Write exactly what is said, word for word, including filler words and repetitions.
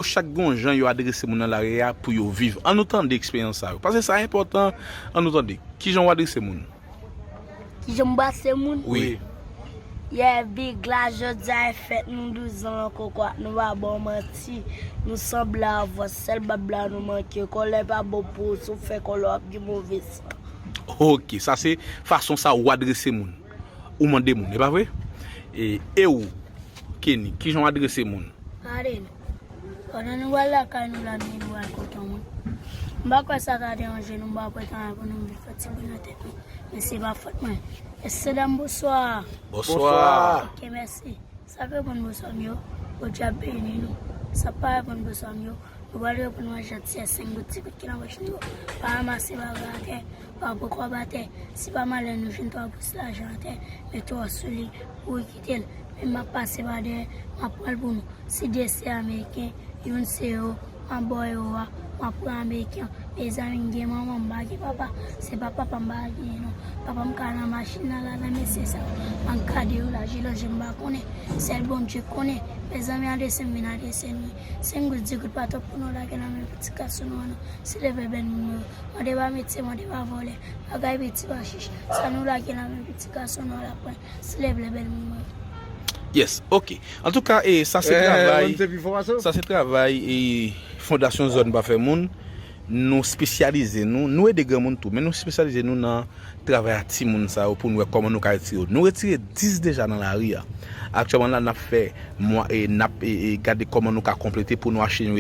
Chak gen yon jan yo adrese moun nan lari a pou yo viv. An nou tande eksperyans sa yo. Paske sa enpòtan, an nou tande. Kijan w adrese moun? Kijan m adrese moun? Wi. Yeah, big la, jodi a e fèt nou douz an ankò kwa, nou pa ba w manti, nou sanble avè w, sèl bab la nou manke, kòlè pa bon pou ou, si w fè kòlè w ap gen move san. Ok, sa se fason sa ou adrese moun. Ou mande moun, e pa vre? E, e ou, Kenny, kijan w adrese moun? Gade nou. Pandan nou pral lakay nou la, nou pral kote yon moun. M pa kwè sa ta deranje nou, m pa kwè ta anyen pou nou vin fè ti bri nan tèt nou. Men se pa fòt mwen. Mesye dam, bonswa. Bonswa. Ok, mèsi. Sa k reponn bonswa m yo, Bondye ap beni nou. Sa k pa reponn bonswa m yo, nou pral reponn an jantiyès, senk goud, ti goud ki nan pòch nou yo. Pa ranmase bagay atè, pa pran kòb atè. Si pa malè nou jwenn twa gous lajan atè, mete w sou li pou w kite l. Men m ap pase pa dèyè, m ap pran l pou nou. Se de sè ameriken, youn se yo, m ap ba yo a, m ap pran ameriken an. Mezanmi, m gen manman, m pa gen papa. Se pa papa m pa gen non. Papa m ka nan machin nan la, nan mesye sa yo. M ka de yo la, je lanje m pa konnen. Sèl Bondye konnen. Mezanmi, adrese m vin adrese m. Senk goud, di goud pa twòp pou nou lage nan men pitit gason nou an non. Silvouplè bèl moun mwen yo. Mande pa metye, mande pa vòlè. Bagay piti pa chich. Sa nou lage nan men pitit gason nou an la pran. Silvouplè bèl moun mwen yo. Yes, ok. Antouka, e, sa se travay. Sa se travay e Fondasyon Zòn Pa Fè Moun. Nou espesyalize nou, nou ede granmoun tou, men nou espesyalize nou nan travay a timoun sa yo pou nou wè kòman nou ka retire yo. Nou retire dis deja nan lari a. Aktyèlman la, n ap fè mwa, e, n ap e, e, gade kòman nou ka konplete pou nou achte yon